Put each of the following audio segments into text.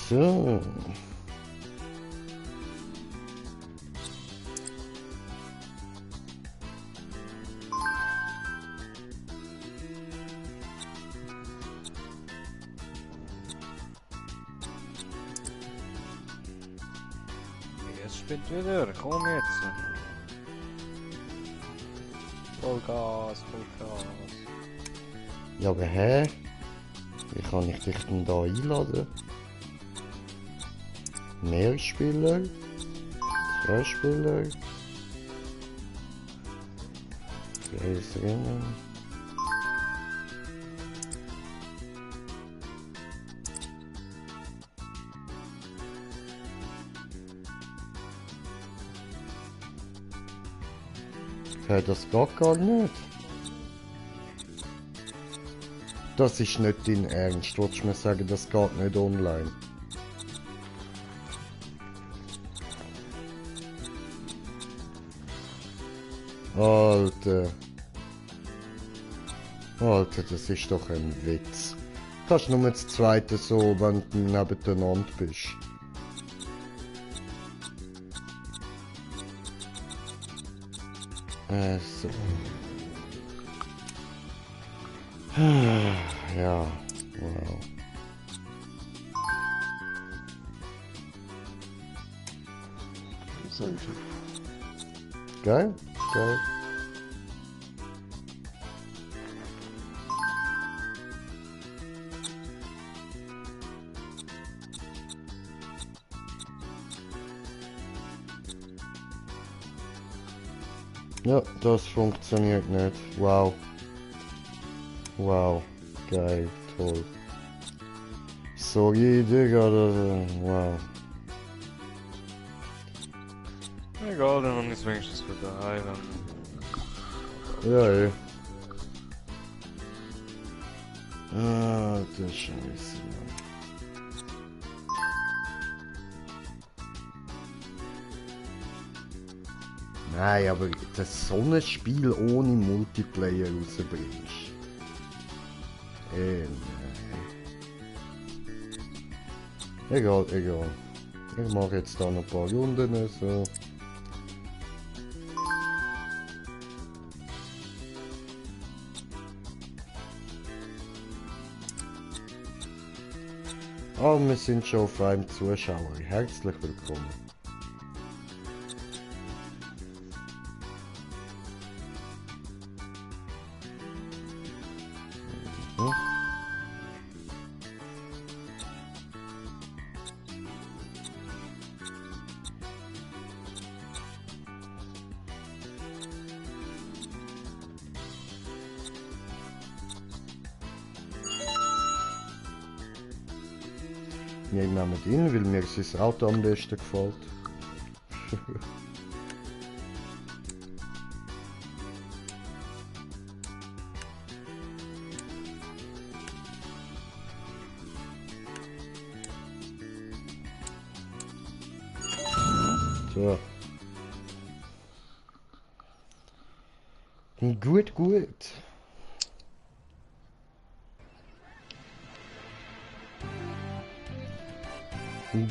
So. Jetzt spielt wieder, komm jetzt. Vollgas, Vollgas. Ja, aber hä? Wie kann ich dich denn da einladen? Mehr Spieler? 2 Spieler? 3 Rennen? Hä, das geht gar nicht. Das ist nicht dein Ernst. Wolltest du mir sagen, das geht nicht online? Alter. Alter, das ist doch ein Witz. Du kannst nur das zweite so, wenn du nebeneinander bist. So. Ja, wow. Geil, geil. Ja, das funktioniert nicht. Wow. Wow. Geil, toll. Sorry, Digga, wow. Egal, dann ist wenigstens vorbei. Ja, ey. Ah, das Scheiße, Mann. Nein, aber das so ein Spiel ohne Multiplayer rausbringst. Nein. Egal, egal. Ich mache jetzt da noch ein paar Runden so. Ah, wir sind schon auf einem Zuschauer. Herzlich willkommen. Wir nehmen ihn, weil mir sein Auto am besten gefällt. So. Gut, gut.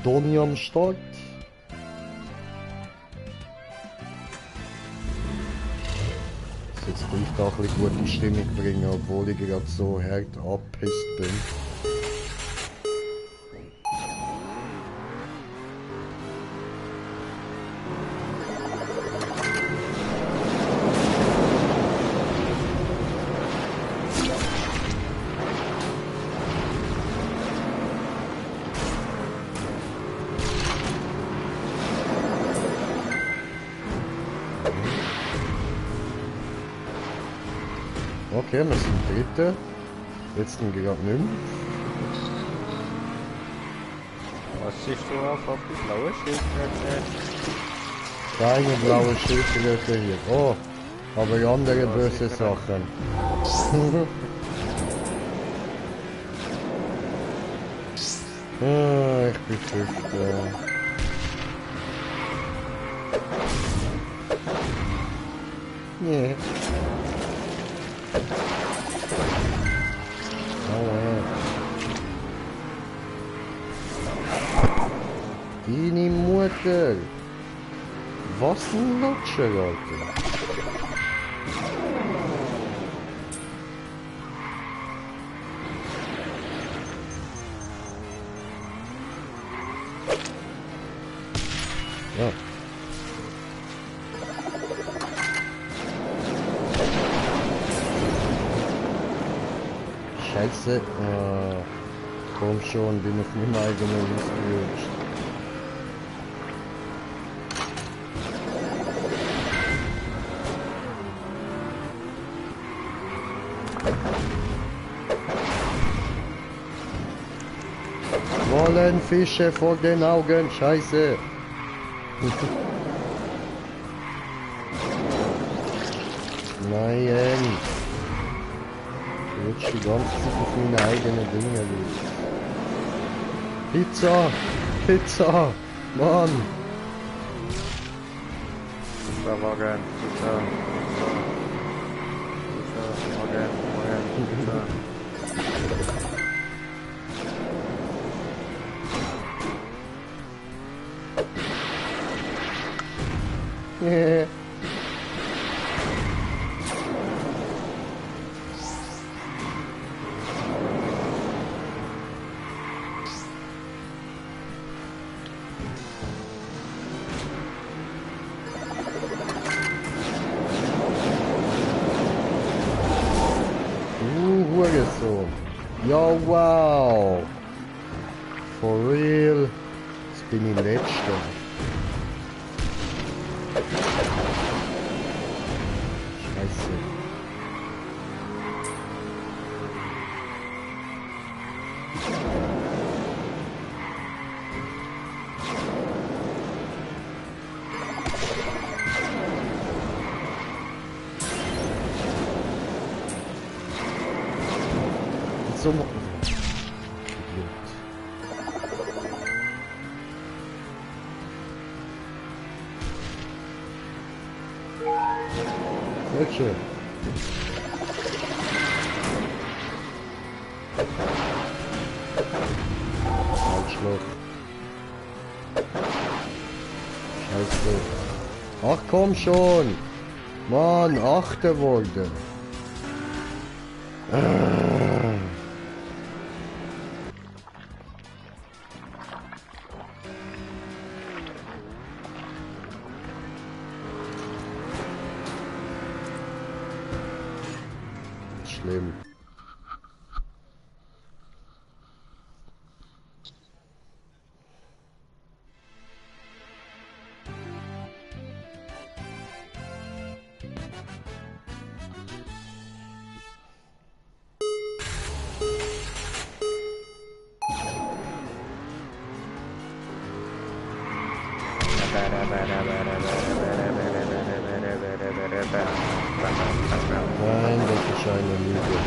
Donny am Start. Jetzt will ich da ein bisschen gute Stimmung bringen, obwohl ich gerade so hart abgepisst bin. Okay, wir sind Dritte. Jetzt gerade nicht mehr. Was siehst du auf die blaue Schildkröte? Keine blaue Schildkröte hier. Oh, aber andere böse Sachen. Ah, ich bin Fünfter. Yeah. Oh, Deine Mutter. Was ein Lutscher, Alter. Ja. Scheiße. Komm schon, bin auf meinem eigenen Lust. Wollen Fische vor den Augen, Scheiße. Nein. Du willst die ganze Zeit auf meine eigenen Dinge los. Pizza! Pizza! Mann! Pizza-Wagen, Pizza. Pizza-Wagen, Pizza. Yeah. Hurensohn. Ja, wow. For real. Jetzt bin ich Letzter. Scheiße. So. Sehr schön. Arschloch. Scheiße. Ach komm schon. Mann, achte wollte. Schlimm. Nein, das ist eine Lüge.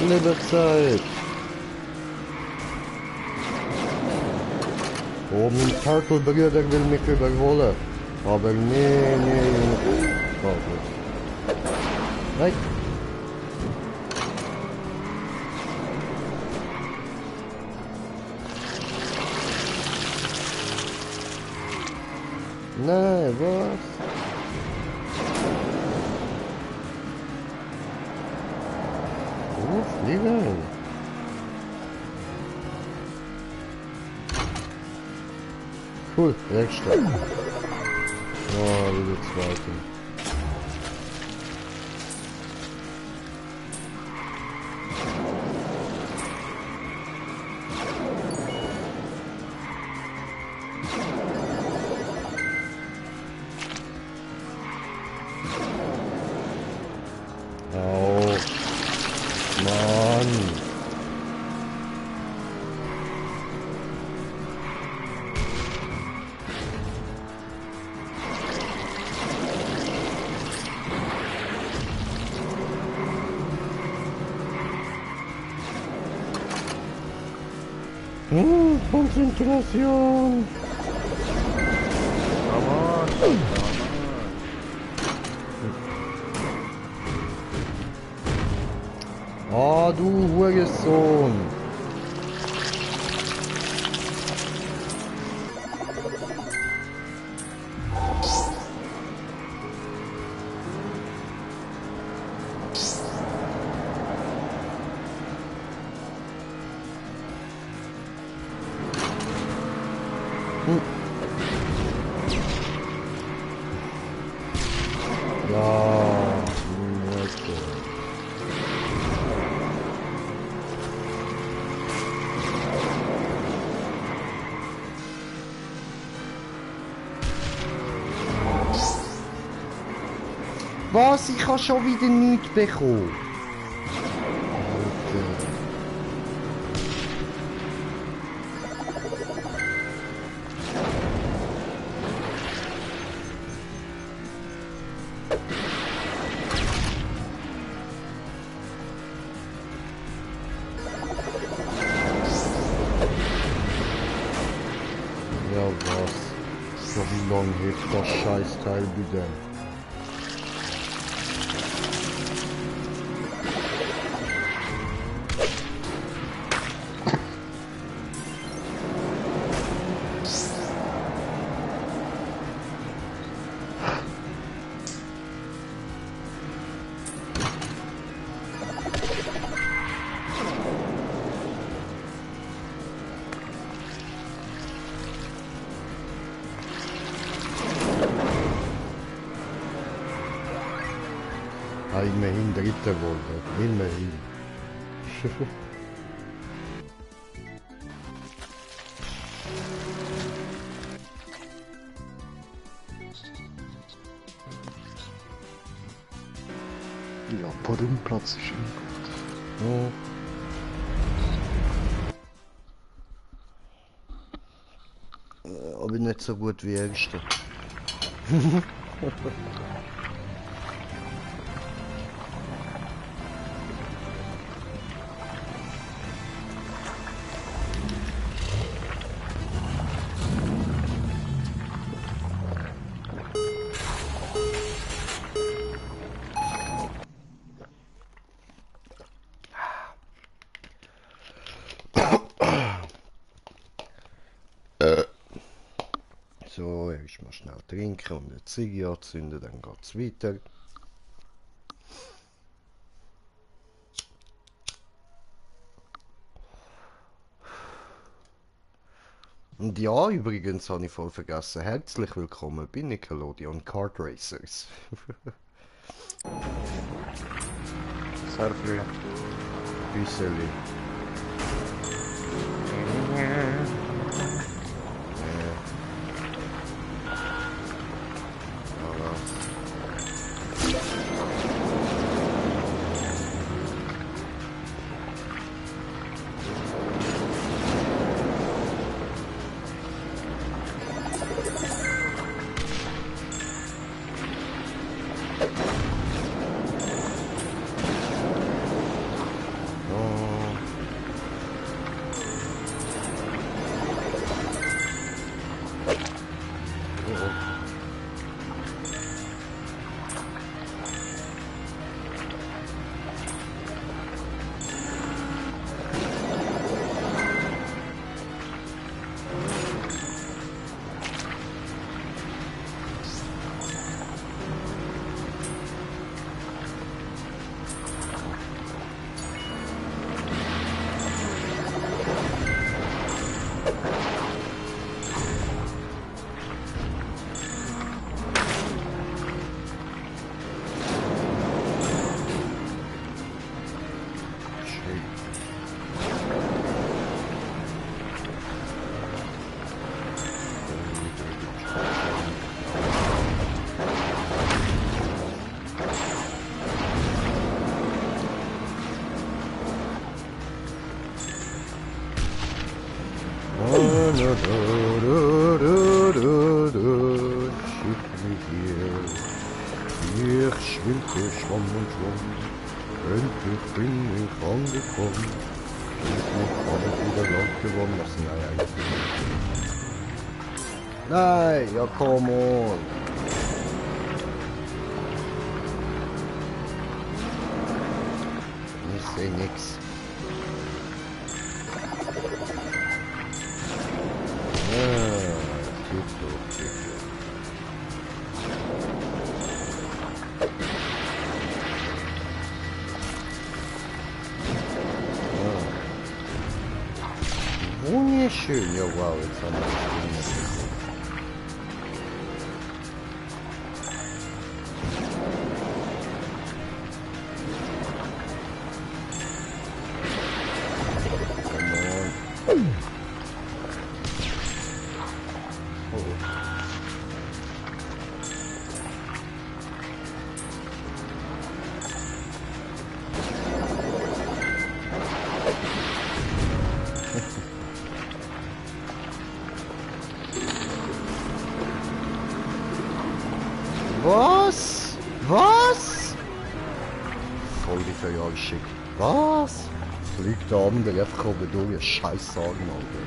Liberzeit. Oben ein Turtle-Brüder will mich überholen. Aber nee. Oh, gut. Nein. Nein, was? Fliegen. Cool, Werkstatt. Oh, wie geht's weiter? Au. Mann. Konzentration. Come on. Ja, du Hurensohn. Ja, okay. Was? Ich habe schon wieder nichts bekommen. Alter. Ja, was? So wie lange hilft das Scheißteil wieder? Ah, immerhin dritter wurde. Immerhin. Ja, Podiumplatz ist immer gut. Ja. Aber nicht so gut wie Erster. So, ich mal schnell trinken und eine Ziege anzünden, dann geht's weiter. Und ja, übrigens habe ich voll vergessen. Herzlich willkommen bei Nickelodeon Kart Racers. Sehr früh. Büsseli. Schick mich hier. Ich schwimmte, schwamm und schwamm. Endlich bin ich angekommen. Endlich habe ich wieder Land gewonnen. Was nein, eigentlich. Nein, ja come on. Seh nix. Tipptopp. Wunderschön, ja wow, jetzt haben wir das Ding nicht bekommen. Was? Was? Voll die Verjährung. Was? Fliegt der andere einfach oben durch, scheiß Sagen, Alter.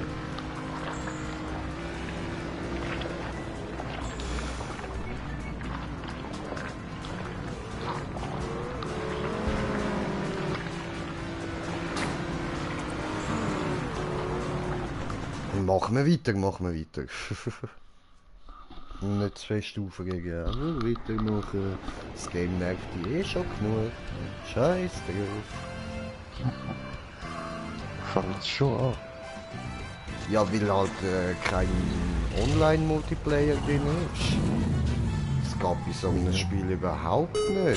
Machen wir weiter. Nicht zu fest aufregen, aber weitermachen. Das Game nervt dich eh schon genug. Scheiß drauf. Fängt schon an. Ja, weil halt kein Online-Multiplayer drin ist. Das gab bei so einem Spiel überhaupt nicht, oder?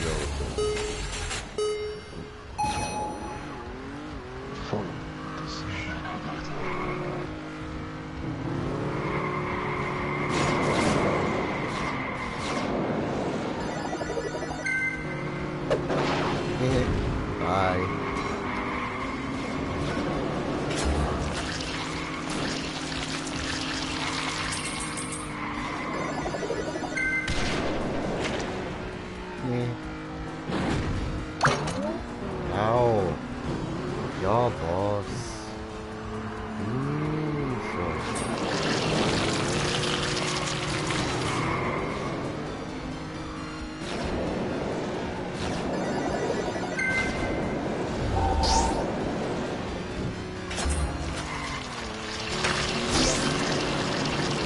Voll. Das ist... Bye. Au. Ja, was? So.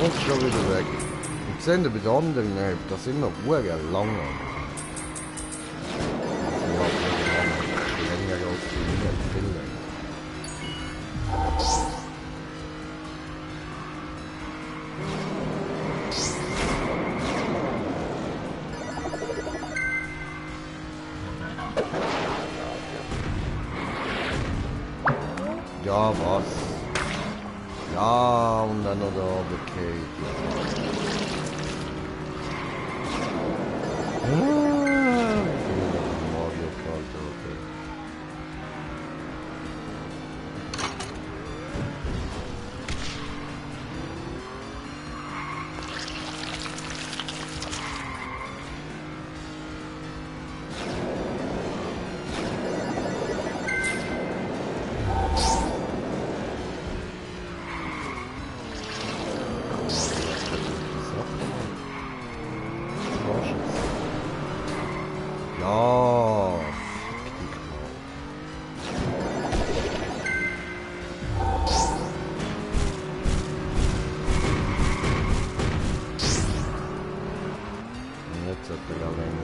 Und schon wieder weg. Und sehen bei den anderen, das sind noch lang. Länger als die mir, viel länger. Ja, was? Ja, und dann noch da runtergefallen. Mario Kart, okay. Ja, fick dich mal. Jetzt hat er alleine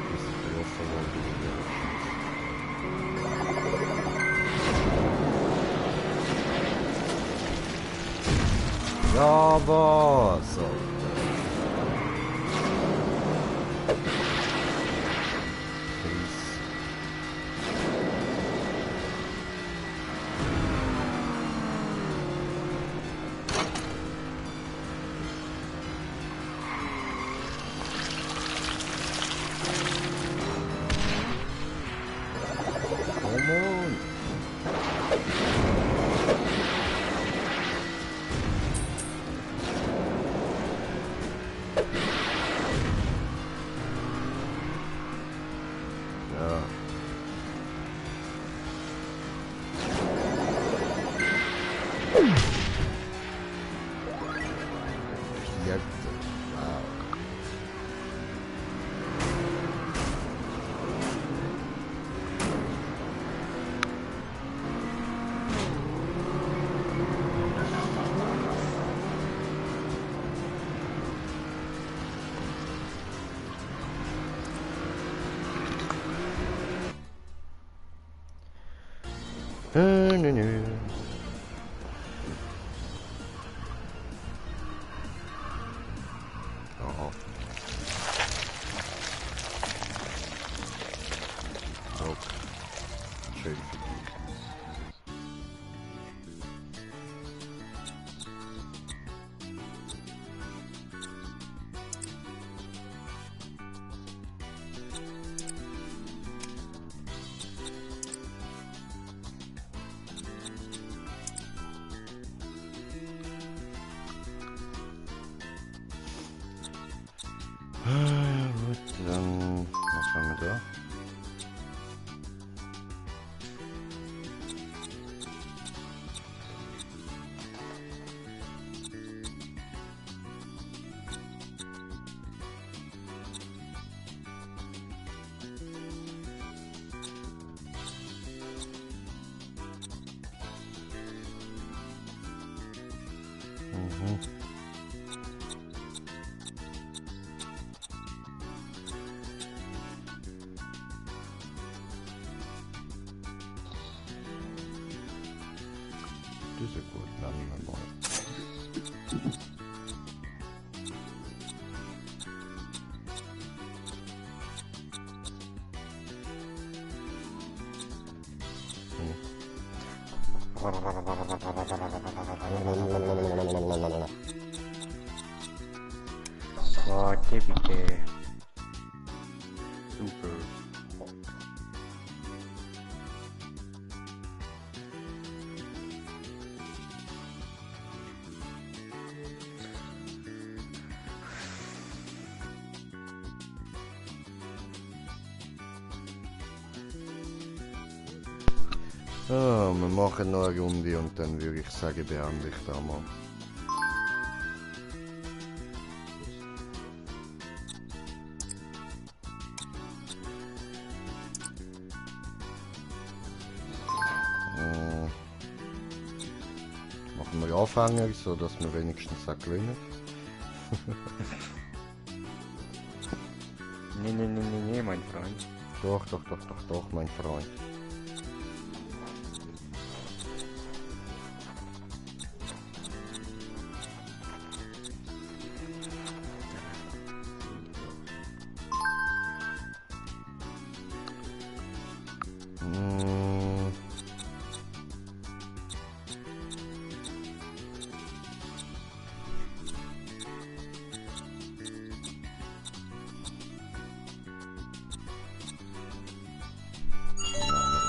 bis größer geworden. Ja, was? nö, nö. Aha. Okay. Schön für dich. Gut, dann was haben wir da? Mhm. Das ist ja gut, dann mal. Warte bitte. Super. Ah, wir machen noch eine Runde und dann würde ich sagen, beende ich da mal. Machen wir Anfänger, so dass wir wenigstens auch gewinnen. Nee, mein Freund. Doch, mein Freund. Mm.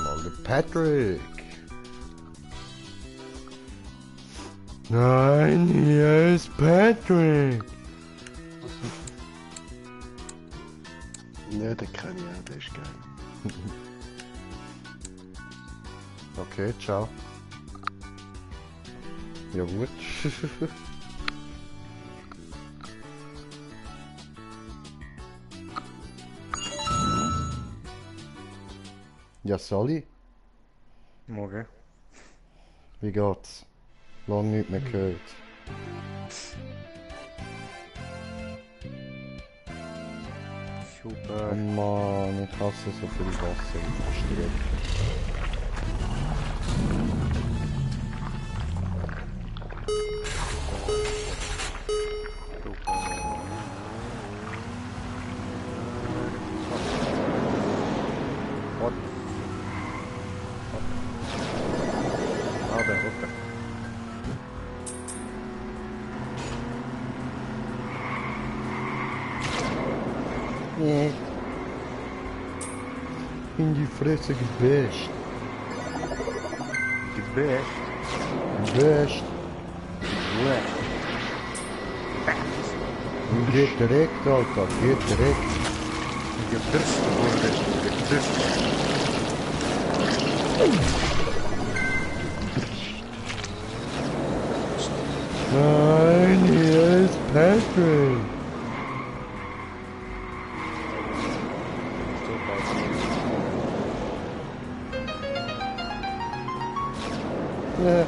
Mal der Patrick. Nein, hier ist Patrick. Ja, den kenne ich auch, der ist geil. Okay, ciao. Ja gut. Ja, Sally, Morgen. wie geht's? Lang nicht mehr gehört. Oh Super. Mann, ich hasse so viel Wasser in der Strecke. What? Ah, der Rucker. Nee. In die Fresse gebasht. Gebasht. Gebasht. Geht direkt, Alter, geht direkt. Gebürst wurde. Gebürst. Nein, hier ist Patrick. Ja.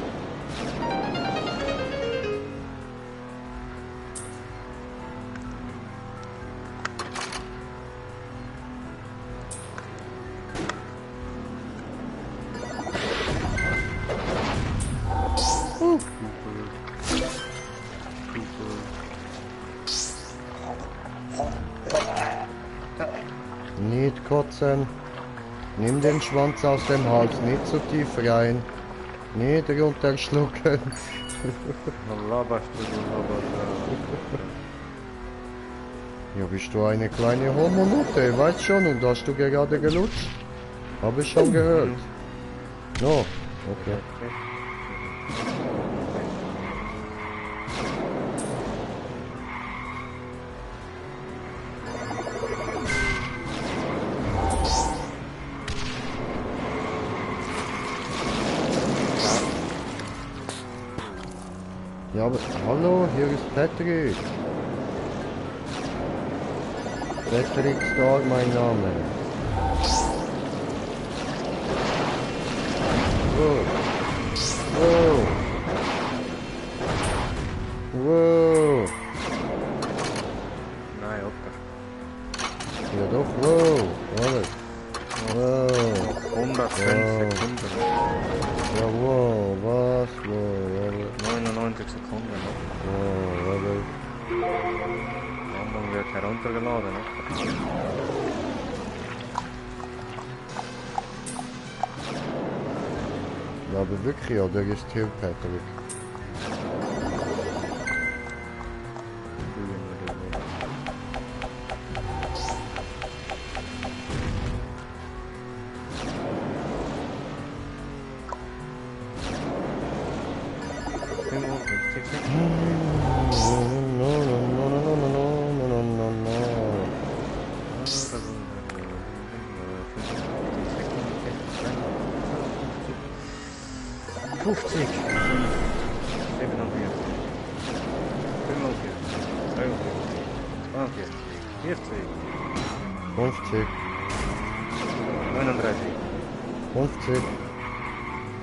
kotzen. Nimm den Schwanz aus dem Hals, nicht so tief rein. Nicht runterschlucken. Was laberst du laberst? Ja, bist du eine kleine Homonutte, weißt schon, und hast du gerade gelutscht? Habe ich schon gehört. No, okay. Ja, aber hallo, hier ist Patrick. Patrick Star, mein Name. Wow. Wow. Wow. Nein, Opa. Ja doch, wow. Warte. Wow. Noch 105 Wow. Sekunden. Ja, wow. Was? Wow. Warte. 99 Sekunden noch. Wow. Warte. Landung wird heruntergeladen. Opa. Ja, aber wirklich, ja, der ist hier Patrick.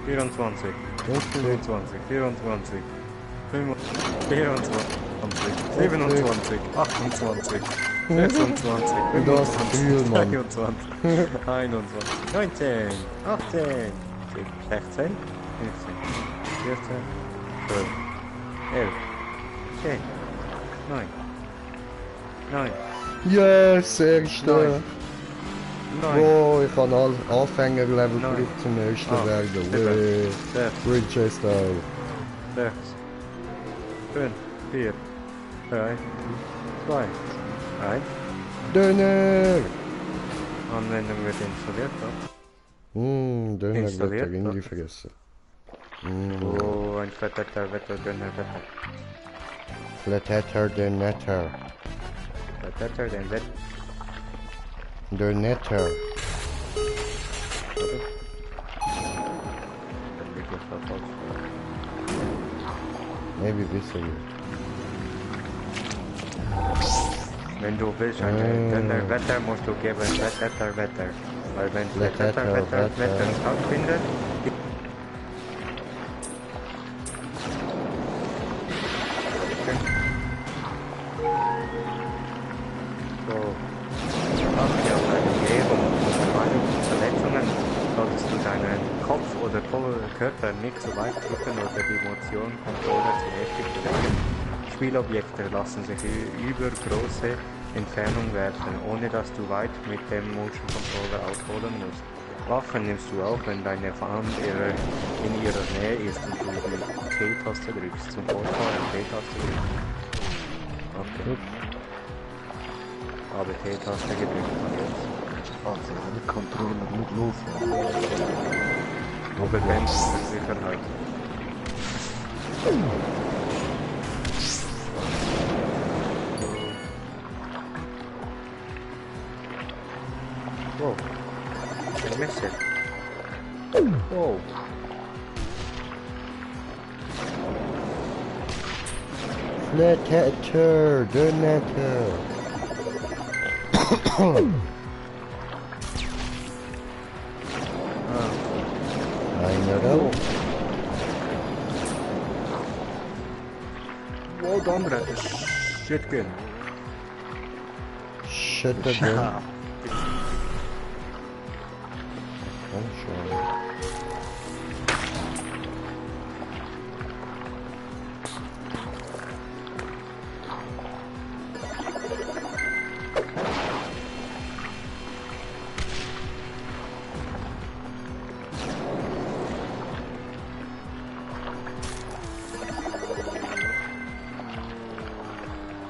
Vierundzwanzig, 25, 24, 24, 27, 28, 26, Du hast viel, Mann. 23, 21, 19, 18, 16, 15, 14, 12, 11, 10, 9, 9, Yes, erster. 9, Oh, ich kann Anfängerlevel Nein. Glück zum ersten Ah, werden. sieben, Weh. 6, Winchester. 6, 5, 4, 3, 2, 1. Döner! Anwendung wird installiert. Ja. Döner wird Installiert, er ja. ingefressen. Oh, ein fetter Wetter, Döner, Wetter. Flathetter, der Netter. Wetter, den Wetter. Der Netter. Oder? Dann liegt das da falsch. Nee, wie wissen wir? Wenn du willst, ein Döner, Wetter musst du geben, Wetter. Weil wenn Wetter stattfindet, so, achte auf deine Ernährung und Verletzungen, solltest du deinen Kopf oder Körper nicht so weit drücken oder die Motion-Controller zu heftig bewegen. Spielobjekte lassen sich über große Entfernung werfen, ohne dass du weit mit dem Motion Controller ausholen musst. Waffen nimmst du auch, wenn deine Hand in ihrer Nähe ist und du die T-Taste drückst. Zum Fortfahren T-Taste drücken. Okay. Habe T-Taste gedrückt und jetzt. Also, die Controller nicht los. Begrenzt für Sicherheit. Wow. Ein Messer. Wow. Flathetter, der Netter. Einer da. Wow, der andere hat Shitgun. Shit, der Gun. Komm schon.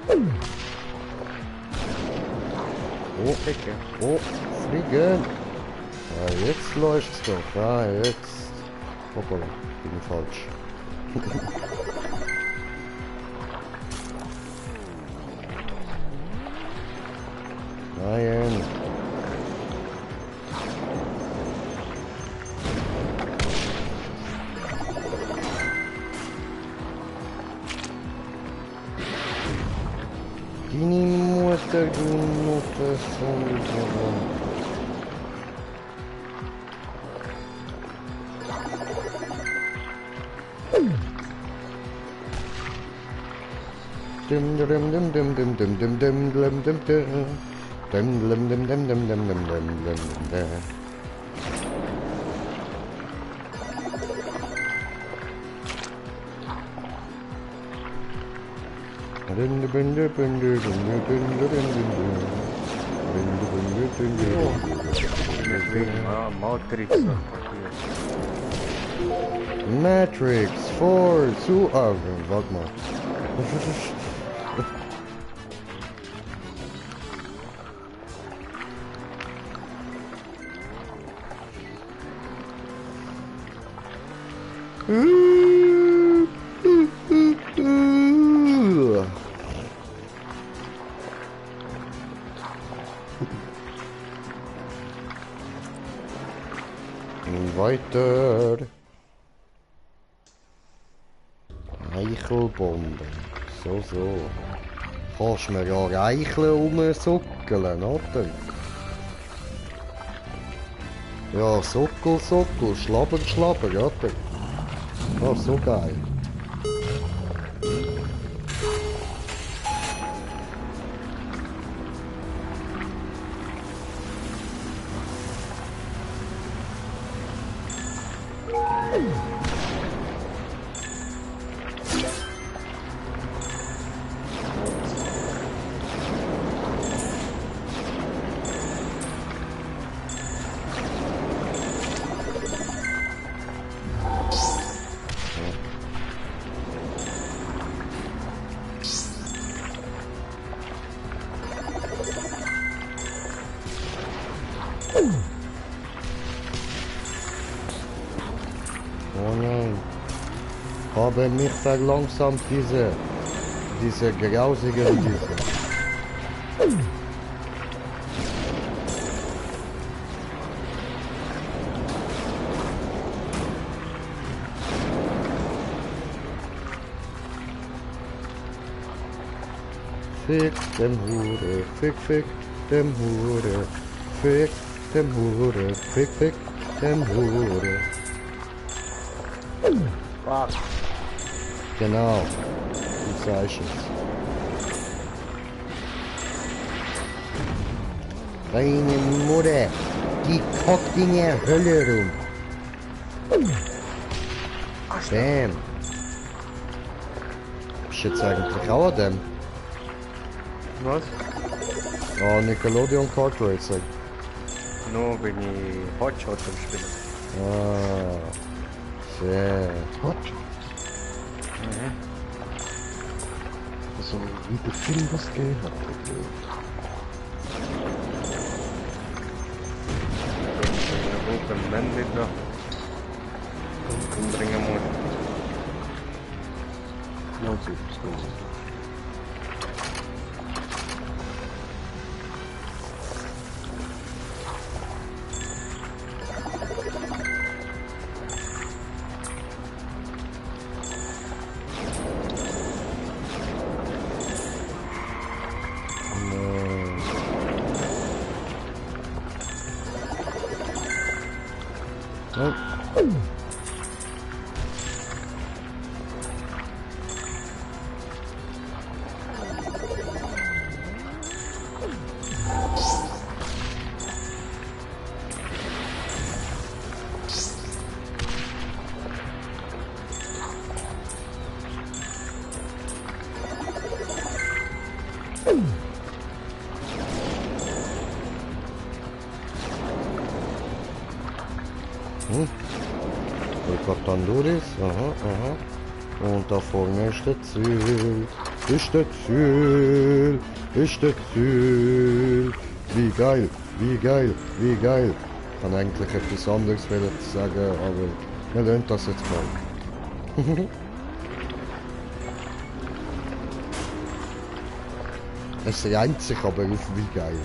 Oh, Dicke. oh, fliegen. Ja, jetzt läuft's doch. Ja, jetzt. Hoppala, bin falsch. Nein. Deine Mutter, du Mutter von Dim dim dim dim dim dim dim dim dim dim dim dim dim dim dim dim dim dim dim dim. Matrix. Matrix 4 zu warte mal. Weiter. Eichelbomben. So. Kannst mir ja Eicheln rumsuckeln, oder? Ja, Sockel, Schlabber, oder? Oh, so geil. Oh nein. Habe mich verlangsamt diese grausigen diese. Fick dem Hure, fick dem Hure, fick dem Hure, fick dem Hure. Was? Genau, du sagst es. Deine Mutter, die kockt in der Hölle rum. Bam. Bist du jetzt eigentlich auch an dem? Was? Oh, Nickelodeon Kart Racing. Nur bin ich Hotshot am Spielen. Ah, sehr. What? Also, wie der Film das gegeben hat. Ik een bandit da. Umbringen muss. Ja, so. Oh. Ich hab dann durch. Aha. Und da vorne ist der Zug. ist das Ziel, ist das Ziel. Wie geil, wie geil, wie geil. Ich kann eigentlich etwas anderes wollen sagen, aber wir lernen das jetzt mal. Es reimt sich aber auf wie geil.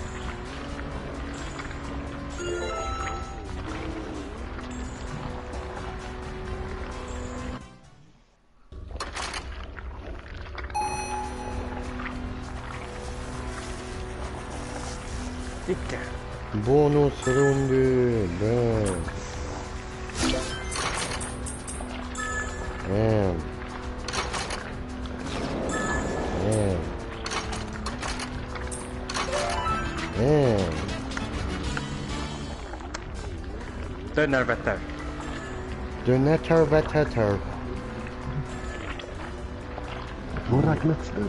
Dicke. Bonusrunde. Bam. Bam. Bam. Bam. Dönerwetter. Donetterwetter. Wo regnet es denn?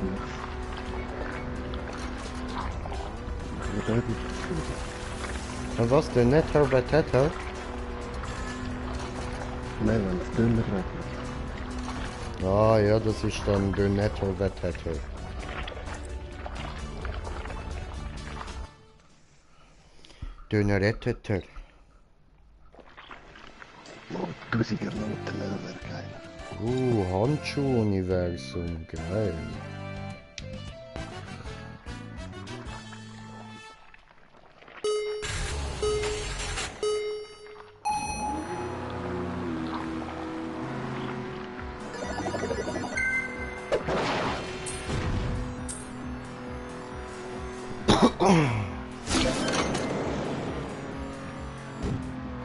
Ja, dort ist es. Und was? Donetterwetter? Nein, wenn es dünner regnet. Ah ja, das ist dann Donetterwetter. Döneretteter. Oh, 1000 Noten, wäre geil. Handschuh-Universum, geil.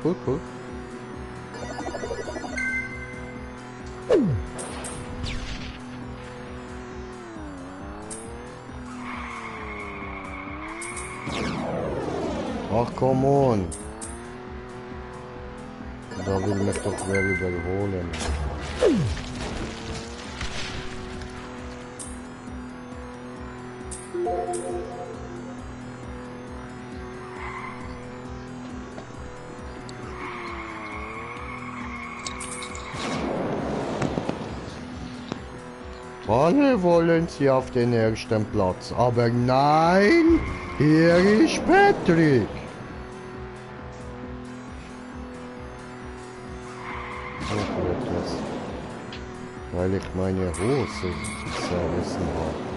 Cool, cool. Ach, come on. Da will mich doch wer überholen. Alle wollen sie auf den ersten Platz, aber nein, hier ist Patrick. Oh, etwas. Weil ich meine Hose zerrissen habe.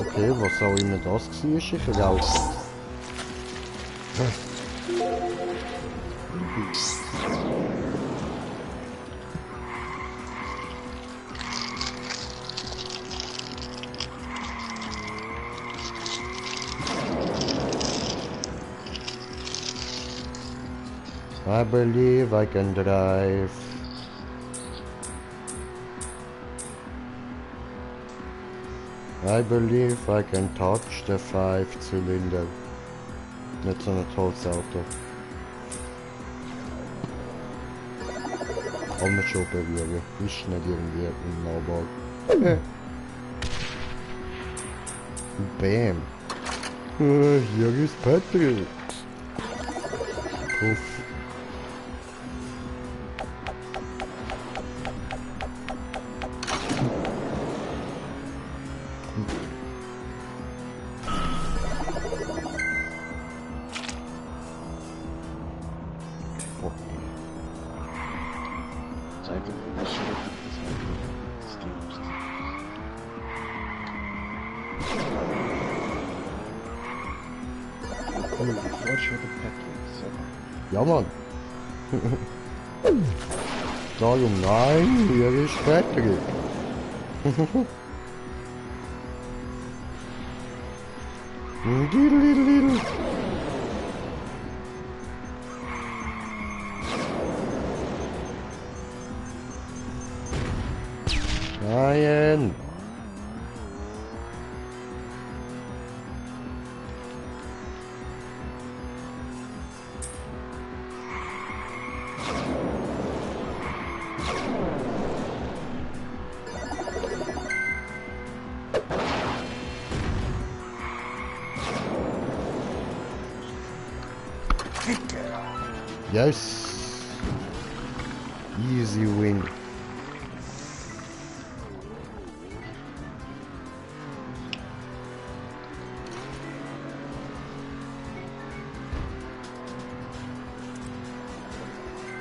Okay, was auch immer das war, ich raus. I believe I can drive. I believe I can touch the 5-Cylinder. Nicht so ein tolles Auto. Kann man schon berühren. Ist nicht irgendwie unnahbar. Bam. Hier ist Patrick. Puff. Zeig mir, wie das Schild das Teams. Cool, Fortschritte Patrick. So. Ja, Mann. Darum, nein, hier ist Patrick. Diddle. Nein. Yes. Easy win.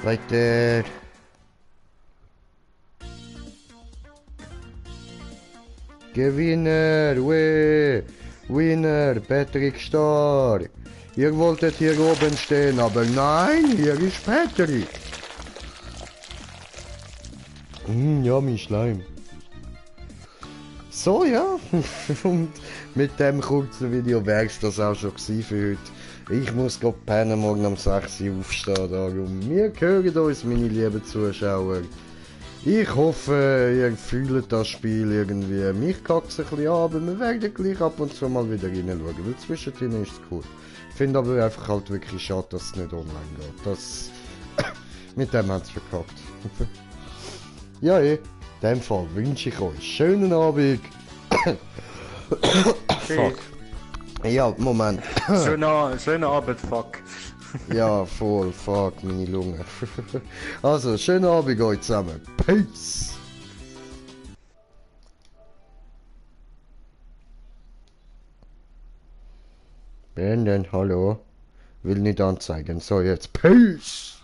Weiter. Gewinner, Winner, Patrick Star. Ihr wolltet hier oben stehen, aber nein, hier ist Patrick. Ja, mein Schleim. So, ja. Und mit dem kurzen Video wäre es das auch schon gewesen für heute. Ich muss gerade pennen, morgen um 6 Uhr aufstehen. Darum. Wir hören uns, meine lieben Zuschauer. Ich hoffe, ihr fühlt das Spiel irgendwie. Mich kackt es ein bisschen an, aber wir werden gleich ab und zu mal wieder reinschauen, weil zwischendrin ist es cool. Ich finde aber einfach halt wirklich schade, dass es nicht online geht. Das mit dem hat es verkackt. Ja, in dem Fall wünsche ich euch schönen Abend. Fuck. Ja, Moment. Schönen Abend, fuck. Ja, voll, fuck, meine Lunge. Also, schönen Abend euch zusammen. Peace. Brandon, hallo. Will nicht anzeigen. So, jetzt. Peace.